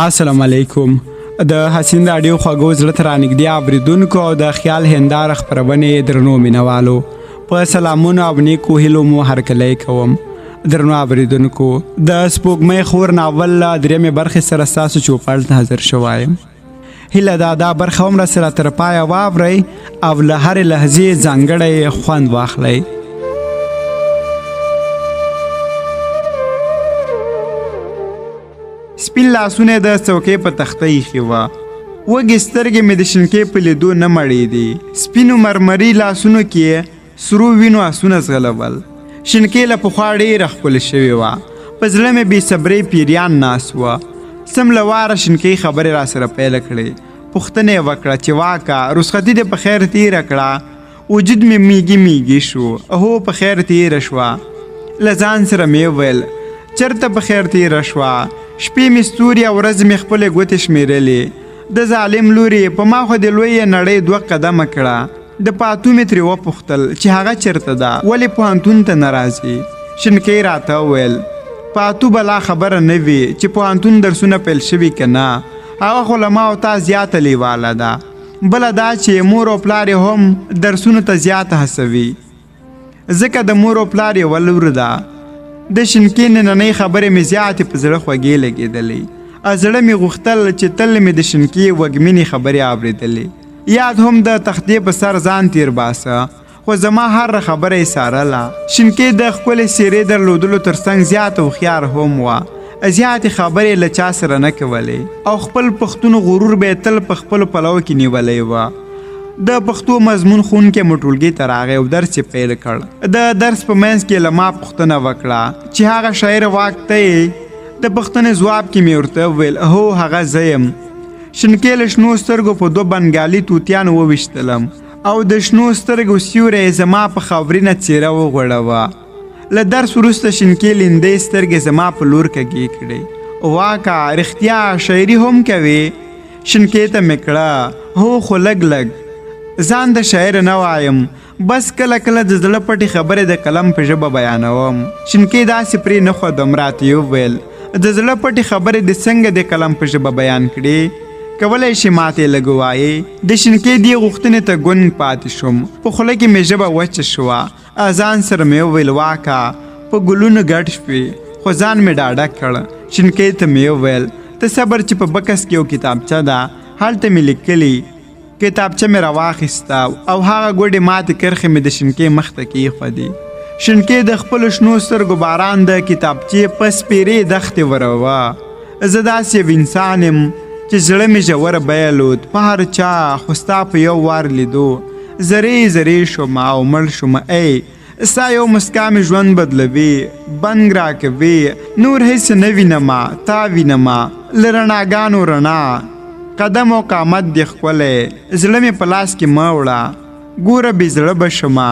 السلام علیکم. د حسین راډیو خوږو زړه ته رانږدې اورېدونکو او د خیال هنداره خپرونې درنو مینهوالو، په سلامونو او نیکو هیلو مو هرکلی کوم. درنو اورېدونکو، د سپوږمۍ خور ناول له درېیمې برخې سره ستاسو چوپړ ته حاضر شوی یم. هیله ده دا برخه هم راسره تر پایه واورئ او له هرې لحظې ځانګړی خوند واخلئ. سپین لاسونه یې د څوکۍ په تخته ایښي وه. وږې سترګې مې د شینکۍ په لیدو نه مړېدې. سپینو مرمري لاسونو کې یې سرو وینو اسونه ځغلول. شینکۍ له پخوا ډېره ښکلې شوې وه. په زړه مې بې صبرۍ پیریان ناست وه. سم له واره شینکۍ خبرې راسره پیل کړې. پوښتنه یې وکړه چې واکه رخصتي دې په خیر تېره کړه؟ وجود مې میږي میږي شو. هو، په خیر تېره شوه. له ځان سره مې وویل چرته په خیر تېره شوه؟ شپې مې ستوري او ورځې مې خپلې ګوتې شمېرلې. د ظالم لوري، په ما خو د لویې نړۍ دوه قدمه کړه. د پاتو مې ترې وپوښتل چې هغه چېرته ده، ولې پوهنتون ته نه راځي؟ شینکۍ راته وویل پاتو به لا خبره نه وي چې پوهنتون درسونه پیل شوي که نه، هغه خو له ما او تا زیاته لیواله ده. بله دا چې مور او پلار یې هم درسونو ته زیاته هڅوي، ځکه د مور او پلار یوه لور ده. د شینکې نننۍ خبرې مې زیاتې په زړه خوږې لګېدلې. زړه مې غوښتل چې تل مې د شینکې وږمینې خبرې اورېدلې. یاد هم د تختې په سر ځان تیر باسه، خو زما هره خبره یې څارله. شینکې د ښکلې څېرې درلودلو ترڅنګ زیاته هوښیار هم وه. زیاتې خبرې له چا سره نه کولې او خپل پښتون غرور به یې تل په خپلو پلو کې نیولی وه. د پښتو مضمون ښوونکی مو ټولګي ته راغی او درس یې پیل کړ. د درس په منځ کې له ما پوښتنه وکړه چې هغه شاعر واک ته یې؟ د پوښتنې ځواب کې مې ورته وویل هو، هغه زه یم. شینکې له شنو سترګو په دوه بنګالي توتیانو وویشتلم او د شنو سترګو سیوری یې زما په خاورینه څېره وغوړوه. له درس وروسته شینکې لیندۍ سترګې زما په لور کږې کړې. واکه رښتیا شاعري هم کوې؟ شینکې ته مې کړه هو، خو لږ لږ. ځان د شاعر نه وایم، بس کله کله د زړه پټې خبرې د قلم په ژبه بیانوم. شینکې داسې پرې نه ښودم، راته یې وویل د زړه پټې خبرې دې څنګه د قلم په ژبه بیان کړې؟ کولی شې ماته یې لږ ووایې؟ د شینکې دې غوښتنې ته ګونګ پاتې شوم. په خوله کې مې ژبه وچه شوه. ځان سره مې وویل واکه په ګلونو ګډ شوې، خو ځان مې ډاډه کړ. شینکۍ ته مې وویل ته صبر چې په بکس کې یو کتابچه ده، هلته مې لیکلي. کتابچه مې راواخیسته او هغه ګوډې ماتې کرښې مې د شینکۍ مخ ته کېښودې. شینکۍ د خپلو شنو سترګو باران د کتابچې په سپېرې دښتې وروه. زه داسې یو انسان یم چې زړه مې ژور بایلود په هر چا، خو ستا په یو وار لیدو ذرې ذرې شوم او مړ شوم. ای ستا یو مسکا مې ژوند بدلوي، بنګ راکوي، نور هېڅ نه وینم، تا وینم، له رڼاګانو رڼا. قدم او قامت دې ښکلی، زړه مې په لاس کې مه وړه، ګوره بې زړه به شمه.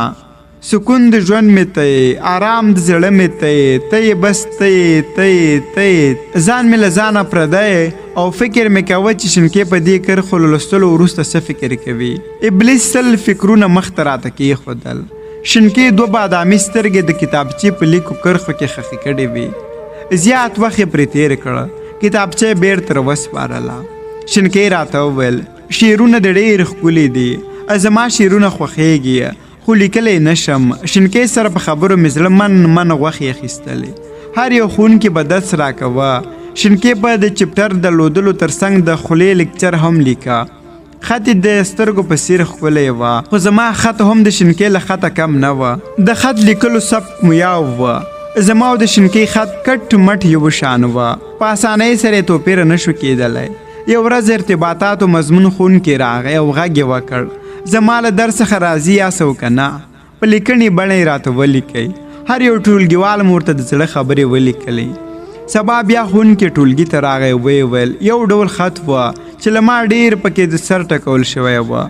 سکون د ژوند مې ته یې، آرام د زړه مې ته یې، ته یې بس ته یې، ته یې، ته یې. ځان مې له ځانه پردی او فکر مې کاوه چې شینکې په دې کرښو له لوستلو وروسته څه فکر کوي. ابلیس تل فکرونه مخته راته کېښودل. شینکې دوه بادامي سترګې د کتابچې په لیکو کرښو کې ښخې کړې وې. زیات وخت یې پرې تېر کړ. کتابچه یې بېرته راوسپارله. شینکې راته وویل شعرونه دې ډېر ښکلي دي، زما شعرونه خوښېږي، خو لیکلی نه شم. شینکۍ سره په خبرو مې زړه من من غوښې اخیستلې. هر یو ښوونکي به درس راکوه. شینکۍ به د چپټر درلودلو ترڅنګ د خولې لیکچر هم لیکه. خط یې د سترګو په څېر ښکلی وه، خو زما خط هم د شینکۍ له خطه کم نه وه. د خط لیکلو سبک مو یو وه. زما او د شینکۍ خط کټ مټ یو شان وه. په اسانۍ سره یې توپیر نه شو کېدلی. یو ورځ ارتباطاتو مضمون ښوونکی راغی او غږ یې وکړ زما له درس څخه راضي یاست او که نه؟ په لیکنې بڼه یې راته ولیکئ. هر یو ټولګیوال مو ورته د زړه خبرې ولیکلې. سبا بیا ښوونکی ټولګي ته راغی، ویې ویل یو ډول خط وه چې له ما ډېر پکې د سر ټکول شوی وه.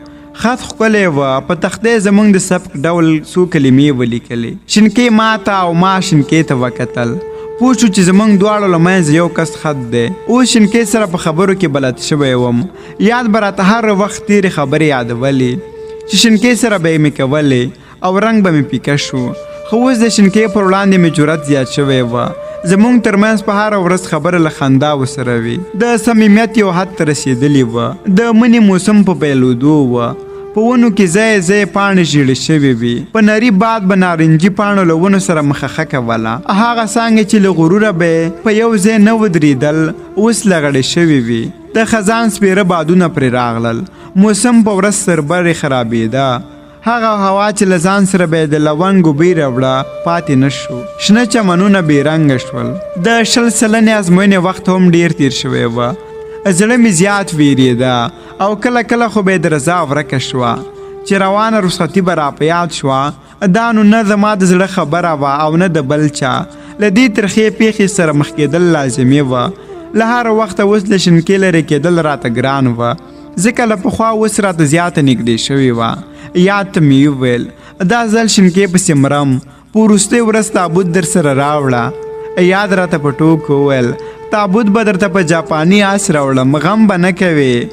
خط ښکلی وه، په تخته یې زموږ د سبک ډول څو کلمې ولیکلې. شینکې ماته او ما شینکې ته وکتل. پوه شو چې زموږ دواړو له منځه یو کس خط دی. اوس شینکې سره په خبرو کې بلد شوی وم. یاد به راته هر وخت تېرې خبرې یادولې چې شینکې سره به یې مې کولې او رنګ به مې پیکه شو. خو اوس د شینکې پر وړاندې مې جرأت زیات شوی و. زمونږ ترمنځ په هره ورځ خبره له خنداوو سره وي. د صمیمیت یو حد ته رسېدلي وه. د مني موسم په پیلېدو و. په ونو کې ځای ځای پاڼې ژیړې شوې وې. په نري باد به نارنجي پاڼو له ونو سره مخه ښه کوله. هغه څانګې چې له غروره به په یو ځای نه ودرېدل، اوس لغړې شوې وې. د خزان سپېره بادونه پرې راغلل. موسم په ورځ تر بلې خرابېده. هغه هوا چې له ځان سره به یې د لونګو بوی راوړه، پاتې نه شو. شنه چمنونه بې رنګه شول. د 20 سلنې ازموینې وخت هم ډېر تېر شوی و. زړه مې زیات وېرېده او کله کله خو به یې درزا ورکه شوه چې روانه رخصتي به را په یاد شوه. دا نو نه زما د زړه خبره وه او نه د بل چا. له دې ترخې پېښې سره مخ کېدل لازمي وه. له هره وخته اوس له شینکې لرې کېدل راته ګران وه، ځکه له پخوا اوس راته زیاته نږدې شوې وه. یاد ته مې وویل، دا ځل شینکې پسې مرم، په وروستۍ ورځ تابوت در سره راوړه. یاد راته په ټوکو وویل، تابوت به درته په جاپاني آس راوړم، غم به نه کوې.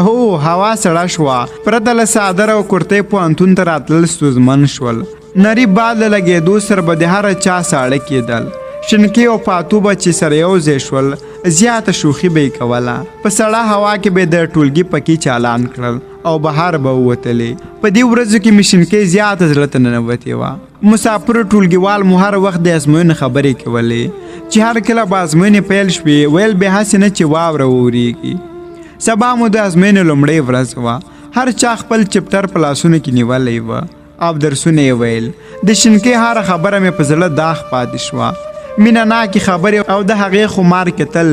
هو، هوا سړه شوه. پرته له څادر او کورتۍ پوهنتون ته راتلل ستونزمن شول. نري باد له لګېدو سره به د هر چا ساړه کېدل. شینکې او پاتو به چې سره یو ځای شول، زیاته شوخي به یې کوله. په سړه هوا کې به د ټولګي پکې چالان کړل او بهر به ووتلې. په دې ورځو کې مې شینکې زیاته زړه ته ننوتې وه. مسافر ټولګیوال مو هر وخت د ازموینې خبرې کولې، چې هر کله به ازموینې پیل شوې، ویل به هسې نه چې واوره وورېږي. سبا مو د ازموینې لومړۍ ورځ وه. هر چا خپل چپټر په لاسونو کې نیولی و او درسونه یې ویل. د شینکې هره خبره مې په زړه داغ پاتې شوه. مینه ناکې خبرې او د هغې خمار کتل.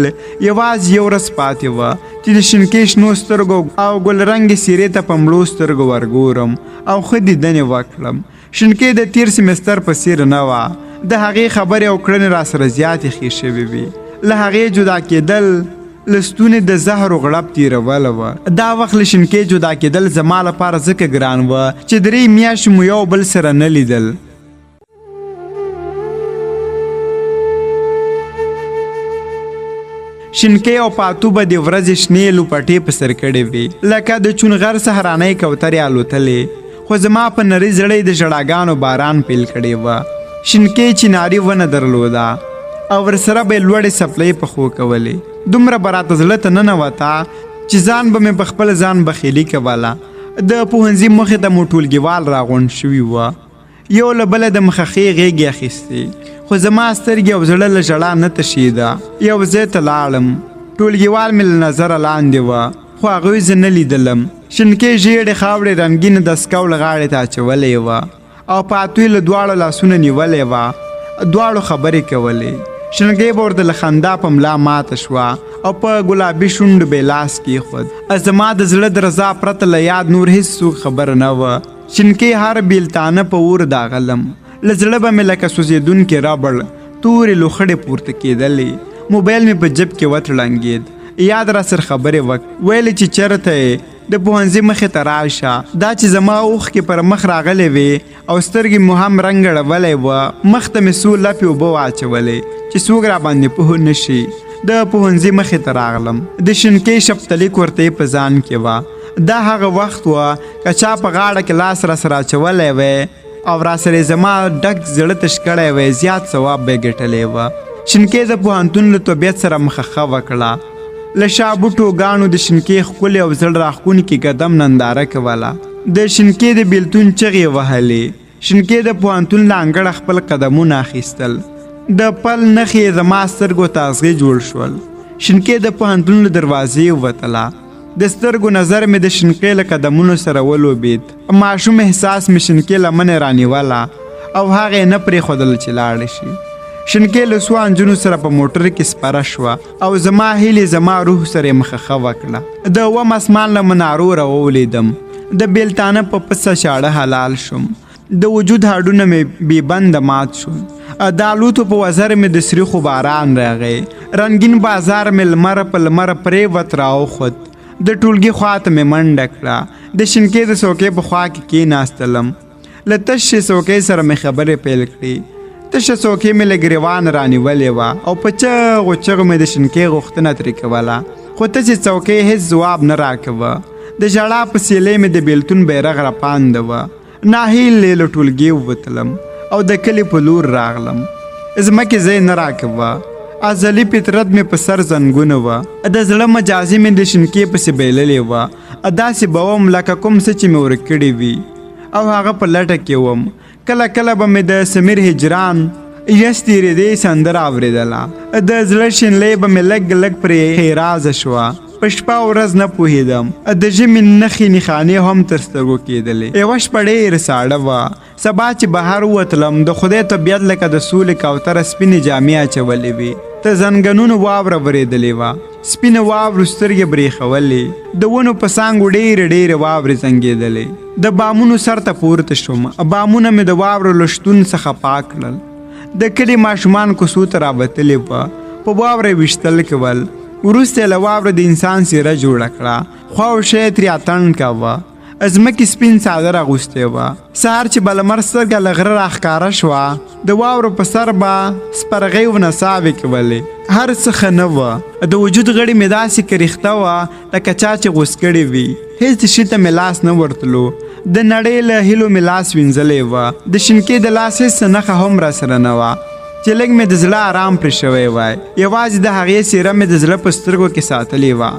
یوازې یو ورځ پاتې وه چې د شینکې شنو سترګو او ګل رنګې څېرې ته په مړو سترګو ورګورم او ښه دیدنې وکړم. شینکې د تېر سمستر په څېر نه وه. د هغې خبرې او کړنې راسره زیاتې ښې شوې وې. له هغې جدا کېدل له ستونې د زهرو غړپ تېرول وه. دا وخت له شینکې جدا کېدل زما لپاره ځکه ګران وه چې 3 میاشتې مو یو بل سره نه لیدل. شینکې او پاتو به د ورځې شنې لوپټې په سر کړې وې، لکه د چونغر سهرانۍ کوترې الوتلې، خو زما په نري زړه یې د ژړاګانو باران پیل کړی وه. شینکې چیناري ونه درلوده او ورسره به یې لوړې څپلۍ پښو کولې. دومره به راته زړه ته ننوته چې ځان به مې په خپل ځان بخیلي کوله. د پوهنځي مخې ته مو ټولګیوال راغونډ شوي وه، یو له بله د مخه ښې غېږې اخیستې، خو زما سترګې او زړه له ژړا نه تشېده. یو ځای ته لاړم، ټولګیوال مې له نظره لاندې وه، خو هغوی زه نه لیدلم. شینکې ژیړې خاورې رنګینه دستکو له غاړې ته اچولې وه او پاتوی له دواړو لاسونو نیولې وه. دواړو خبرې کولې. شینکۍ به ورته له خندا په ملا ماته شوه او په ګلابي شونډو به یې لاس کېښود. زما د زړه درزا پرته له یاد نور هېڅ څوک خبره نه وه. شینکۍ هر بېلتانه په اور داغلم. له زړه به مې لکه سوځېدونکي ربړ تورې لوخړې پورته کېدلې. موبایل مې په جیب کې وتړنګېد. یاد را سره خبرې وکړې، ویلې چې چېرته یې؟ د پوهنځي مخې ته راشه. دا چې زما اوښکې پر مخ راغلې وې او سترګې مو هم رنګ اړولی وه، مخ ته مې څو لپې اوبه واچولې چې څوک را باندې پوه نه شي. د پوهنځي مخې ته راغلم. د شینکۍ شفتلي کورتۍ په ځان کې وه. دا هغه وخت و که چا په غاړه کې لاس را سره اچولی وی او را سره زما ډک زړه تش کړی وی، زیات ثواب به یې ګټلی وه. شینکۍ د پوهنتون له طبیعت سره مخه ښه وکړه. له شا بوټو ګاڼو د شینکۍ ښکلې او زړه راښکونکي قدم ننداره کوله. د شینکۍ د بیلتون چغې وهلې. شینکۍ د پوهنتون له انګړه خپل قدمونه اخیستل. د پل نښې یې زما سترګو ته ازغي جوړ شول. شینکۍ د پوهنتون له دروازې ووتله. د سترګو نظر مې د شینکۍ له قدمونو سره ولوبېد. ماشوم احساس مې شینکۍ لمنې رانیوله او هغه یې نه پرېښودله چې لاړه شي. شینکۍ له څو انجونو سره په موټر کې سپره شوه او زما هیلې زما روح سره یې مخه ښه وکړه. د اووم اسمان له منارو راوولېدم. د بېلتانه په پڅه چاړه حلال شوم. د وجود هډونه مې بې بنده مات شول. د الوتو په وزر مې د سریښو باران راغی. رنګین بازار مې لمر په لمر پرېوت راوخوت. د ټولګي خوا ته مې منډه کړه. د شینکې د څوکۍ په خوا کې کېناستلم. له تشې څوکۍ سره مې خبرې پیل کړې. تشه څوکۍ مې له ګریوانه رانیولې وه او په چغو چغو مې د شینکۍ غوښتنه ترې کوله، خو تشې څوکۍ هېڅ ځواب نه راکوه. د ژړا په سیلۍ مې د بېلتون بیرغ رپانده وه. ناهیلې له ټولګي ووتلم او د کلي په لور راغلم. ځمکې ځای نه راکوه. ازلي فطرت مې په سر زنګونه وه. د زړه مجازي مې د شینکې پسې بایللې وه. داسې به وم لکه کوم څه چې مې ورک کړي وي او هغه په لټه کې وم. کله کله به مې د سمیر هجران یس تېرېدې سندره اورېدله. د زړه شینلۍ به مې لږ لږ پرې ښېرازه شوه. په شپه او ورځ نه پوهېدم. د ژمي نښې نښانې هم تر سترګو کېدلې. یوه شپه ډېره ساړه وه. سبا چې بهر ووتلم، د خدای طبیعت لکه د سولې کوتره سپینې جامې اچولې وې. تر زنګنونو واوره ورېدلې وه. سپینو واورو سترګې برېښولې. د ونو په څانګو ډېرې ډېرې واورې زنګېدلې. د بامونو سر ته پورته شوم. بامونه مې د واورو له شتون څخه پاک کړل. د کلي ماشومان کوڅو ته راوتلي وه. په واوره یې ویشتل کول. وروسته یې له واورو د انسان څېره جوړه کړه. خوا او شا یې ترې اتڼ کاوه. ځمکې سپین څادر اغوستی وه. سهار چې به لمر سترګه له غره راښکاره شوه، د واورو په سر به سپرغۍ و نڅاوې کولې. هر څه ښه نه وه. د وجود غړي مې داسې کرښته وه لکه چا چې غوڅ کړي وي. هېڅ شي ته مې لاس نه ورتلو. د نړۍ له هیلو مې لاس وینځلی وه. د شینکې د لاس هېڅ نښه هم راسره نه وه چې لږ مې د زړه ارام پرې شوی وای. یوازې د هغې څېره مې د زړه په سترګو کې ساتلې وه.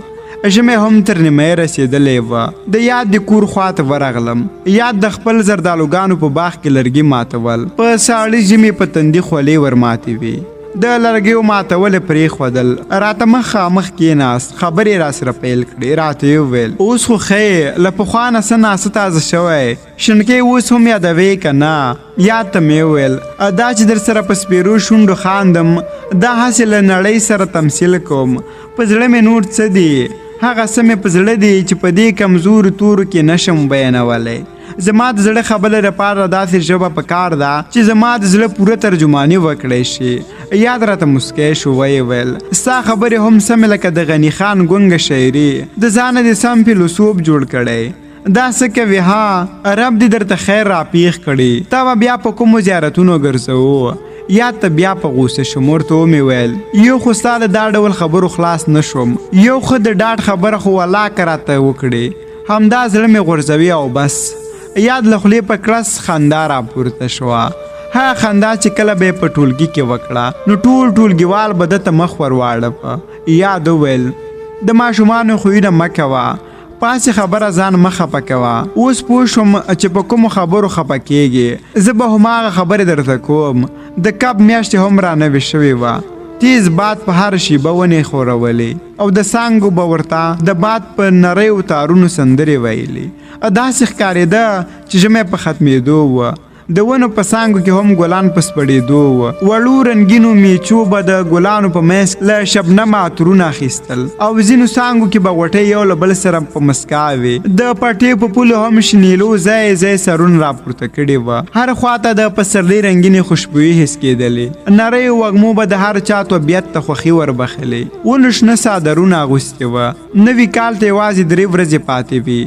ژمی هم تر نیمایي رسېدلی و. د یاد د کور خوا ته ورغلم. یاد د خپل زردالوګانو په باغ کې لرګي ماتول. په ساړه ژمي په تندي خولې ورماتې وې. د لرګیو ماتول یې پرېښودل. راته مخامخ کېناست. خبرې یې راسره پیل کړې. راته یې وویل، اوس خو ښه یې، له پخوا نه څه ناڅه تازه شوی. شینکۍ اوس هم یادوې که نه؟ یاد ته مې وویل، دا چې درسره په سپېرو شونډو خاندم، دا هسې له نړۍ سره تمثیل کوم. په زړه مې نور څه دي، هغه څه مې په زړه دي چې په دې کمزورو تورو کې نشم بیانولی. زما د زړه خبرې لپاره داسې ژبه په کار ده چې زما د زړه پوره ترجماني وکړی شي. یاد راته موسکی شو، ویې ویل، ستا خبرې هم سمې لکه د غني خان ګونګه شاعري، د ځانه دې سم فیلسوف جوړ کړی. دا څه کوې ها، رب دې درته خیر راپېښ کړي، تا به بیا په کومو زیارتونو ګرځوو. یاد ته بیا په غوسه شوم، ورته ومې ویل، یو خو ستا له دا ډول خبرو خلاص نه شوم، یو ښه د ډاډ خبره خو والله که راته وکړې همدا زړه مې غورځوي او بس. یاد له خولې په کړس خندا راپورته شوه، هغه خندا چې کله به یې په ټولګي کې وکړه نو ټول ټولګیوال به ده ته مخ ور واړوه. یاد وویل، د ماشومانو خویونه مه کوه، پاسې خبره ځان مه خپه کوه. اوس پوه شوم چې په کومو خبرو خپه کېږې، زه به هماغه خبرې درته کوم. د کب میاشتې هم را نوې شوې وه. تیز باد په هر شیبه ونې ښورولې او د څانګو به ورته د باد په نریو تارونو سندرې ویلې. داسې ښکارېده چې ژمی په ختمېدو و. د ونو په څانګو کې هم ګلان په سپړېدو وو. وړو رنګینو میچو به د ګلانو په منځ له شبنمه عطرونه اخیستل او ځینو څانګو کې به غوټۍ یو له بل سره په مسکا وې. د پټیو په پولو هم شنیلو ځای ځای سرونه راپورته کړي وه. هر خوا ته د پسرلي رنګینې خوشبویي حس کېدلې. نریو وږمو به د هر چا طبیعت ته خوښي وربخښلې. ونو شنه څادرونه اغوستي وه. نوي کال ته یوازې درې ورځې پاتې وې.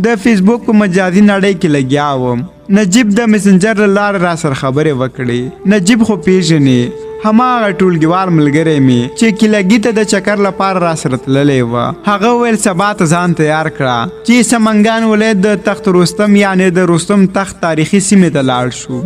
د فیسبوک په مجازي نړۍ کې لګیا وم. نجیب د مسنجر له لارې را سره خبرې وکړې. نجیب خو پیژنې، هماغه ټولګیوال ملګری مې چې کیلګي ته د چکر لپاره را سره تللی و. هغه ویل سبا ته ځان تیار کړه چې سمنګان ولایت د تخت رستم یعنې د رستم تخت تاریخي سیمې ته لاړ شو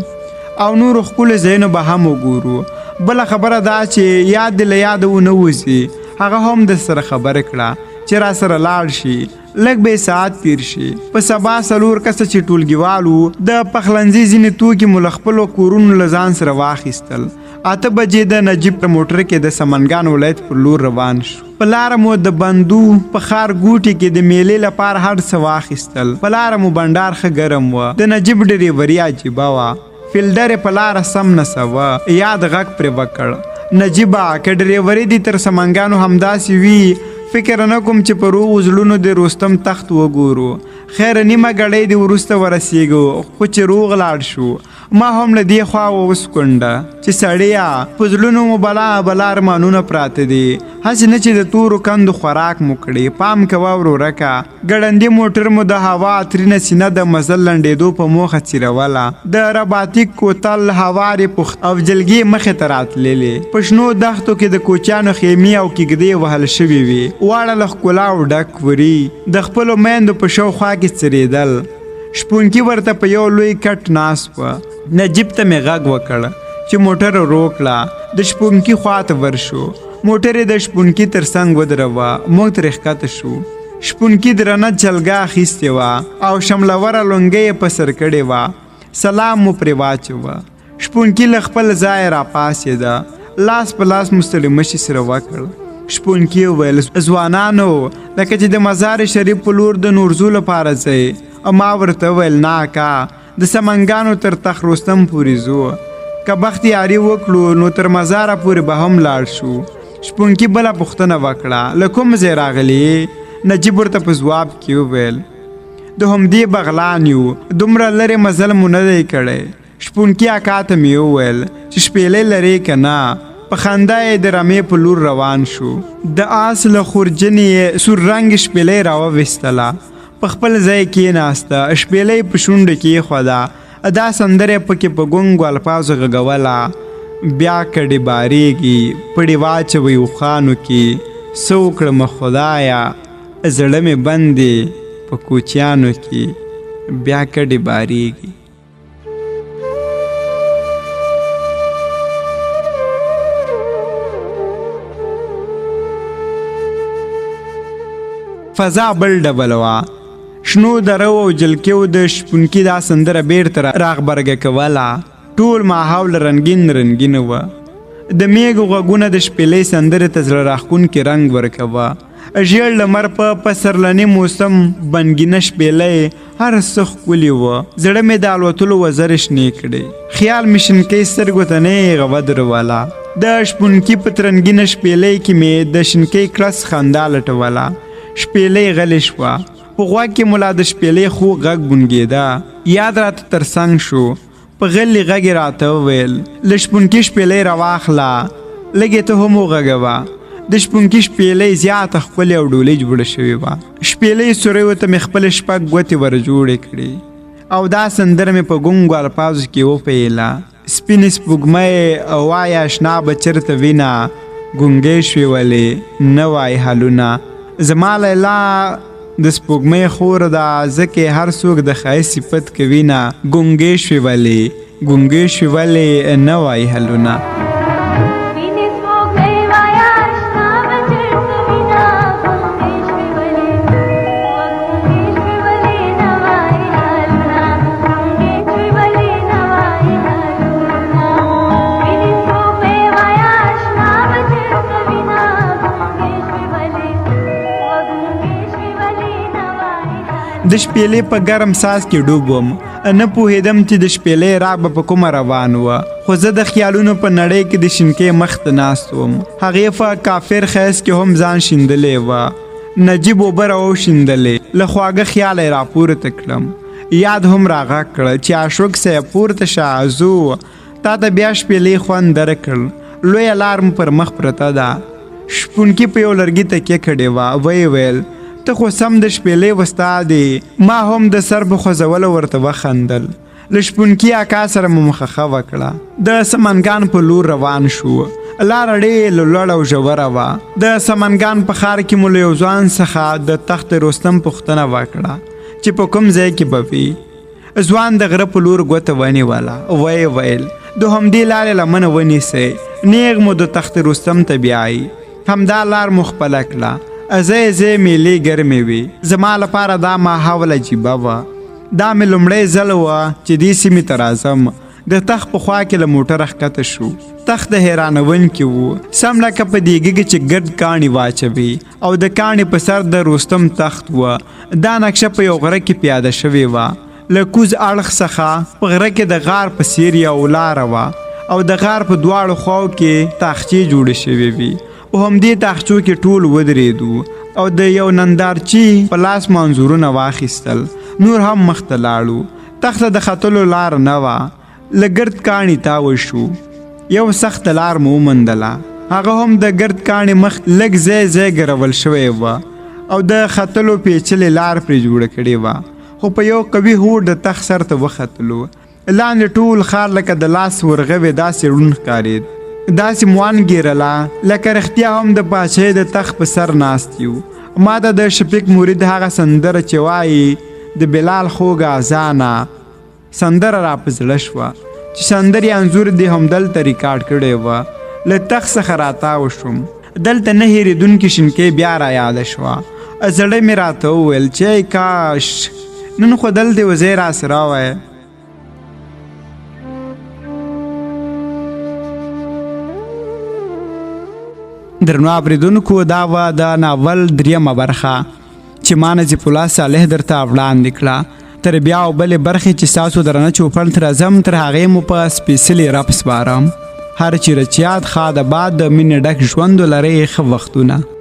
او نورو ښکلو ځایونو به هم وګورو. بله خبره دا چې یاد دې له یاده ونه وځي، هغه هم در سره خبرې کړه چې را سره لاړ شي. لږ به یې ساعت تېر شي. په سبا څلور کسه چې ټولګیوال وو، د پخلنځي ځینې توکي مو له خپلو کورونو له ځان سره واخیستل. 8 بجې د نجیب په موټر کې د سمنګان ولایت پر لور روان شو. په لاره مو د بندو په ښار ګوټي کې د میلې لپاره هر څه واخیستل. په لاره مو بنډار ښه ګرم و. د نجیب ډریوري عجیبه وه. فیلډر یې په لاره سم نه سوه. یاد غږ پرې وکړ، نجیبه که ډریوري دې تر سمنګانو همداسې وي، فکر نه کوم چې په روغو زړونو د رستم تخت وګورو. خیر نیمه ګړۍ دې وروسته ورسېږو، خو چې روغ لاړ شو. ما هم له دې خوا وسکونډه چې سړیه په زړونو مو بلا بلا ارمانونه پراته دي، هسې نه چې د تورو کندو خوراک مو کړي. پام کوه ورورکه، ګړندي موټر مو د هوا عطرینه سینه د مزل لنډېدو په موخه څیروله. د رباطي کوتل هوارې پښت او جلګې مخې ته راتللې. په شنو دښتو کې د کوچیانو خیمې او کیږدۍ وهل شوې وې. واړه له ښکلاو ډک وري د خپلو میندو په شاوخوا کې څرېدل. شپونکي ورته په یو لوی کټ ناست وه. نجیب ته مې غږ وکړ، چې موټر ورو کړه، د شپونکي خواته ورشو. موټر یې د شپونکي تر څنګ ودروه، موږ ترې ښکته شو. شپونکي درنه جلګه اخیستې وه او شملوره لونګۍ یې په سر کړې وه. سلام مو پرې واچوه. شپونکي له خپل ځایه راپاڅېده، لاس په لاس مو ستړي مشي سره وکړ. شپونکي وویل، ځوانانو لکه چې د مزار شریف په لور د نورزو لپاره ځئ. ما ورته وویل، نه اکا، د سمنګانو تر تخت رستم پورې ځو، که بخت یاري وکړو نو تر مزاره پورې به هم لاړ شو. شپونکي بله پوښتنه وکړه، له کوم ځای راغلي؟ نجیب ورته په ځواب کې وویل، د همدې بغلان یو، دومره لرې مزل مو نه دی کړی. شپونکي اکا ته مې وویل چې شپېلۍ لرې که نه؟ په خندا یې د رمې په لور روان شو. د آس له خورجنې یې سور رنګ شپېلۍ راوویستله، په خپل ځای کېناسته، شپېلۍ په شونډو کېښوده، دا سندره یې پکې په ګونګو الفاظو غږوله، بیا کډې بارېږي، پړې واچوئ اوښانو کې، څه وکړمه خدایه، زړه مې بند دی په کوچیانو کې، بیا کډې بارېږي. فضا بل ډول وه. شنو درو او جلکیو د شپونکي دا سندره بیرته راغبرګه کوله. ټول ماحول رنګین رنګین و. د میږو غږونه د شپېلۍ سندرې ته زړه راښکونکي رنګ ورکوه. ژیړ لمر په پسرلني موسم، بنګینه شپېلۍ، هر څه ښکلي و. زړه مې د الوتلو وزرې شنې کړې. خیال مې شینکۍ سترګو ته نېغه ودروله. د شپونکي په ترنګینه شپېلۍ کې مې د شینکۍ کړس خندا لټوله. شپېلۍ غلې شوه. په غوږ کې مو لا د شپېلۍ خوږ غږ بونګېده. یاد راته تر څنګ شو. په غلي غږ یې راته وویل، له شپونکي شپېلۍ راواخله، لږ یې ته هم وغږوه. د شپونکي شپېلۍ زیاته ښکلې او ډولۍ جوړه شوې وه. شپېلۍ سوریو ته مې خپلې شپږ ګوتې ور جوړې کړې او دا سندره مې په ګونګو الفاظو کې وپیله. سپینې سپوږمۍ وایه اشنا به چېرته وینه، ګونګې شوې ولې نه وایي حالونه. زما لیلا د سپوږمۍ خور ده، ځکه یې هر څوک د ښایست صفت کوي نه، ګونګې شوې ولې، ګونګې شوې ولې نه وایي حالونه. د شپېلۍ په ګرم ساز کې ډوب وم. نه پوهېدم چې د شپېلۍ راغ به په کومه روان و، خو زه د خیالونو په نړۍ کې د شینکۍ مخ ته ناست وم. هغې په کافر ښایست کې هم ځان شیندلی وه. نجیب اوبه راوشیندلې، له خواږه خیاله یې راپورته کړم. یاد هم راغږ کړ چې اشوک صاحب پورته شه، ځو، تا ته بیا شپېلۍ خوند درکړ، لویه لار مو پر مخ پرته ده. شپونکي په یو لرګي تکیه کړې وه. ویې ویل، ته خو سم د شپېلۍ استاد یې. ما هم د سر په خوځولو ورته وخندل. له شپونکي اکا سره مو مخه ښه وکړه. د سمنګان په لور روان شو. لاره ډېره لوړه او ژوره وه. د سمنګان په ښار کې مو له یو ځوان څخه د تخت رستم پوښتنه وکړه چې په کوم ځای کې به وي. ځوان د غره په لور ګوته ونیوله، ویې ویل، د همدې لارې لمنه ونیسئ، نیغ مو د تخت رستم ته بیایي. همدا لار مو خپله کړه. ځای ځای میلې ګرمې وې. زما لپاره دا ماحول عجیبه وه. دا مې لومړی ځل وه چې دې سیمې ته راځم. د تخت په خوا کې له موټره ښکته شو. تخت د حیرانوونکي و، سم لکه په دیګه کې چې ګرد کاڼي واچوي او د کاڼي په سر د رستم تخت و. دا نقشه په یو غره کې پیاده شوې وه. له کوز اړخ څخه په غره کې د غار په څیر یو لاره وه او د غار په دواړو خواو کې تاخچې جوړې شوې وې. په همدې تاخچو کې ټول ودرېدو او د یو نندارچي په لاس مو انځورونه واخیستل. نور هم مخته لاړو. تخت ته د ختلو لار نه وه. له ګرد کاڼي تاوه شو. یو سخته لار مو وموندله. هغه هم د ګرد کاڼي مخ لږ ځای ځای ګرول شوی و او د ختلو پیچلې لار پرې جوړه کړې وه، خو په یو قوي هوډ د تخت سر ته وختلو. لاندې ټول ښار لکه د لاس ورغوی داسې ړوند ښکارېد. داسې مو وانګېرله لکه رښتیا هم د پاچهۍ د تخت په سر ناست یو. ما ته د شفیق مرید هغه سندره چې وایي د بلال خوږه اذانه سندره را په زړه شوه چې سندرې انځور دې همدلته ریکارډ کړی و. له تخت څخه راتاو شوم. دلته نه هېرېدونکې شینکۍ بیا را یاده شوه. زړه مې راته وویل چې ای کاش نن خو دلته یو ځای راسره وای. درنو اوریدونکو، دا وه د ناول دریمه برخه چې ما نجیب الله صالح درته وړاندې کړه. تر بیا او بلې برخې چې ستاسو درنه چوپړ ته راځم، تر هغې مو په سپېڅلي رب سپارم. هر چیرې چې یاد ښاد آباد، د مینې ډک ژوند ولرئ. ښه وختونه.